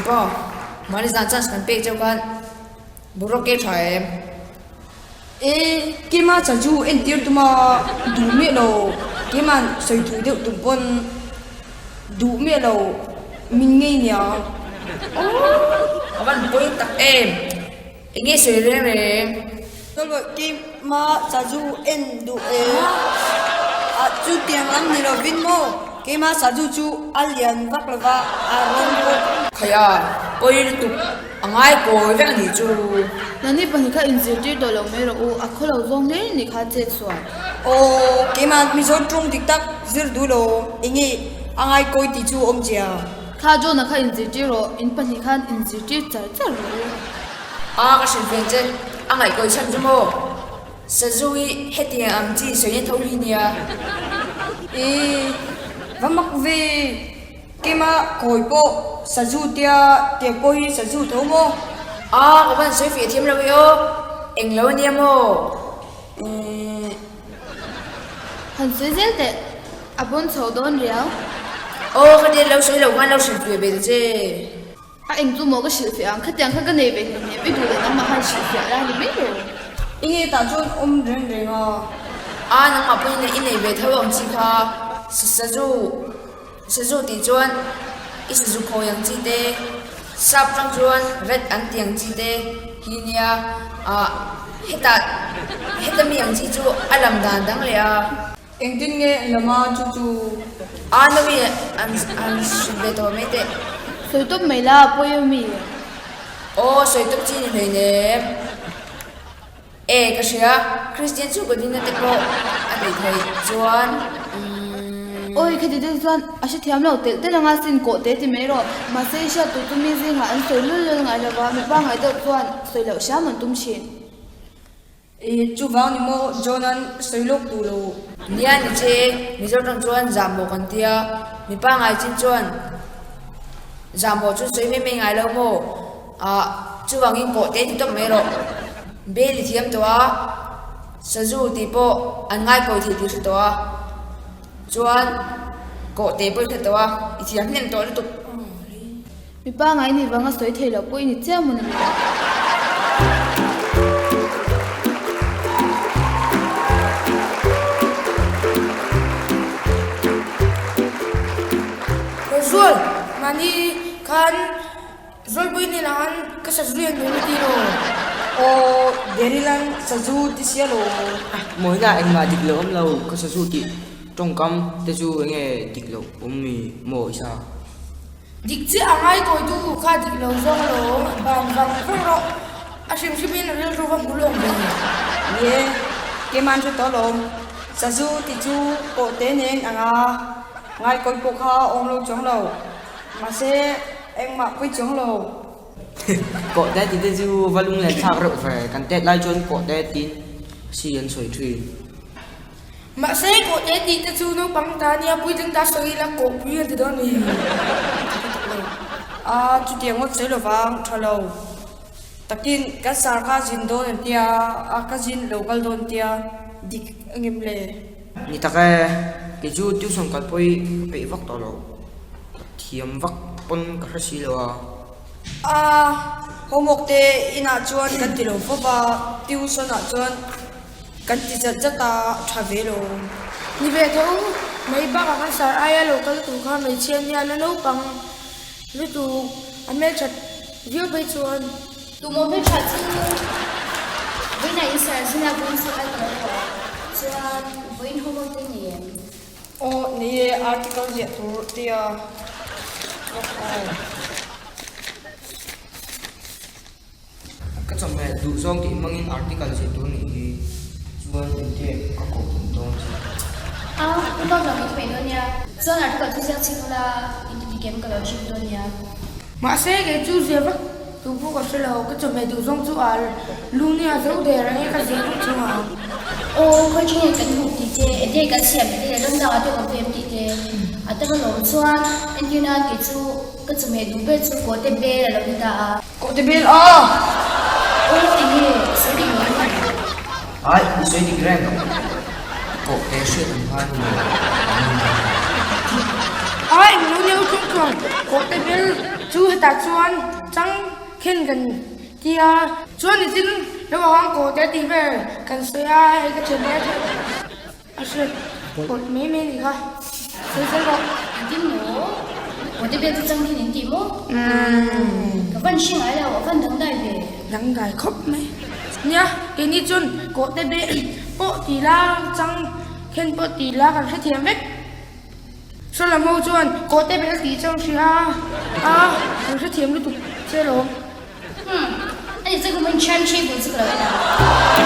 Thianpa, mahni zan chance kan pek chauh khan boruak ke tha em? E, keimah cha chu entir tuma duh miah lo, keimah sawi thui deuh tum pawn duh miah lo min ngei nia. Aww, a van pawi tak em! Eng nge sawi reng reng? Tawlhawih keimah sazu en duh e. A chu tiang lam ni lovin maw? Keimah sazu chu a lian vak lova a rawn bawk. Khaia, pawi lutuk a ngai kawi vek a nih chu. Nani pahnih kha inzirtir tawh lo mai rawh u, a khaw lo zawng hle nih kha chet sual. Aw, keimah Mizo tawng dik tak zir duh lo, eng nge a ngai kawi tih chu awm chia. Kha John-a kha inzirtir rawh, in pahnih khan inzirtir char char rawh u. A ka hrilh ve che, a ngaihkawi chhan chu maw? Sazu hi hetiang ang chi sawi na tho hi nia. I va mak ve, keimah kawi pawh sazu tia tiang pawh hi sazu tho maw? A ka van sawi fiah thiam lo i aw, eng lo ania maw? Ih. Han sawi zel teh, a pawn chho dawn riau. Aw ka tia lo sawi lo khan lo hrilh fiah ve ta che. A eng chu maw ka hrilhfiah ang, khatiang kha ka nei ve hnem hnem, i duh leh nangmah khan hrilhfiah la ni mai lo. I nge tah chuan awm reng reng a. A nangmah pawhin i nei ve tho ang chi kha, sazu, sazu tih chuan i sazu khawi ang chi te, sap tang chuan red an ti ang chi te hi nia, ah hetah heta mi ang chi chu a lam dan dang leh a. Engtin nge lama chu chu? A nawi an an hrilh ve tawh mai teh. Sawi tawp mai la, pawi a mi? Aw, sawi tawp chi ni hleinem. E, ka hria, Christian chu ka dina te pawh a tih theih chuan umm. Awi, khati deuh chuan a hrethiam lo telh telh anga sin kawh te ti mai rawh. Mahse, hriat tur chu mi zingah an sawi lul lul ngai lova, mipa ngai deuh chuan sawi loh hram an tum thin. I chuvang ni maw John-a'n sawi lawk duh lo. Nia ni che, Mizo tang chuan zahmawh kan tia, mipa ngai chin chuan zahmawh chu sawi mai mai ngai lo maw? Ah, chuvangin kawh te ti tawp mai rawh. Bel i thiam tawh a, sazu tih pawh an ngai kawi thei tih hre tawh a, chuan kawh te pawh i hre tawh a, i thiam hnem tawh lutuk. Mipa ngai nih vanga sawi thei loh pawh i ni chiah maw ni le? Zual, mahni khan Zualpui hnenah khan ka sazu hian nung ti lo. Aw, Derilan sazu ti sia lo. Mawina engmah dik lo awm lo, ka sazu tih tawngkam te chu enge dik loh awm mi maw i sa? Dik chiah a ngai kawitu kha dik lo zawk alawm, ban vang vang rawh. A hrim hrimin a rilru va hmu lawng ve. Ni e, keimah an hre tawh alawm. Sazu tih chu pawh te nen anga ngai kawi pawh kha a awm lo chuang lo. Mahse, engmah pawi chuang lo. Kawhte tih te chu va lunglen thlak reuh ve. Kan tet lai chuan kawhte tiin si an sawi thin. Mahse, kawhte tih te chu naupang ta nia, puitling ta sawi ila kawhpui an ti dawn ni. A, chutiang ngawt sawi lovang, tha lo. Takin kan sar kha zin dawn an tia, a ka zin lo kal dawn tia, dik angem le? Ni tak e, kei chu tuition kal pawh hi ka peih vak tawh lo, ka thiam vak pawn ka hre si lo a. A, homework te inah chuan kan ti lo fo va, tuition ah chuan Kan ti zat zat a, tha ve lo. Ni ve tho, mai bakah khan sar aia lo kal tur kha hmeichhia nia la naupang lutuk a hmelthat viau phei chuan. Tumaw hmelthat chu vawiinah in sar zin a vawiin chu ai ka lo haw a, chuan vawiin homework te nei em? Aw nei e, article ziah tur tia lawk aw. Ka chawhmeh duh zawng tih hmangin article zir tur nih hi chuan engtia ka koh tum dawn che. A, u vak lo mai thawih dawn nia. Chuan article chu ziak chhin ula inti dik em ka lo check dawn nia. Mahse kei chu zir vak duh pawh ka hre lo, ka chawhmeh duh zawng chu a lu nia zo der ang e ka zir vak chung ang. Aw, khawi thin nge kan hmuh tih te, enge kan siam tih te leh ram dangah te awm ve em tih te a tam alawm. Chuan entirna kei chu ka chawhmeh duh ber chu kawhte bel a lo ni ta a. Kawh te bel a! Aw tinge i sawi dik lo em? Ai, i sawi dik reng. Kawh te hriat ang khan maw an ni ta. A englo nia u tlung tluang kawhte bel chu hetah chuan chang khen kan ti a. Chuan nitin lo ang kawhte tih vel kan sawi a, hei ka thian hle a. A hriat pawlh mai mai ni kha. Sawi zel rawh. Engtin maw? Kawhte bel chu chang khen in ti maw? Ka van hre ngai lo, a van dangdai ve. Dangdai khawp mai. Nia, keini chuan kawhte bel pawh ti la, chang khen pawh ti la kan hrethiam vek. Saw lam ho chuan kawhte bel tih chu an hria a, an hrethiam lutuk che lawm. Umm, ani chu ka hmun thiam table chu ka lo en ang.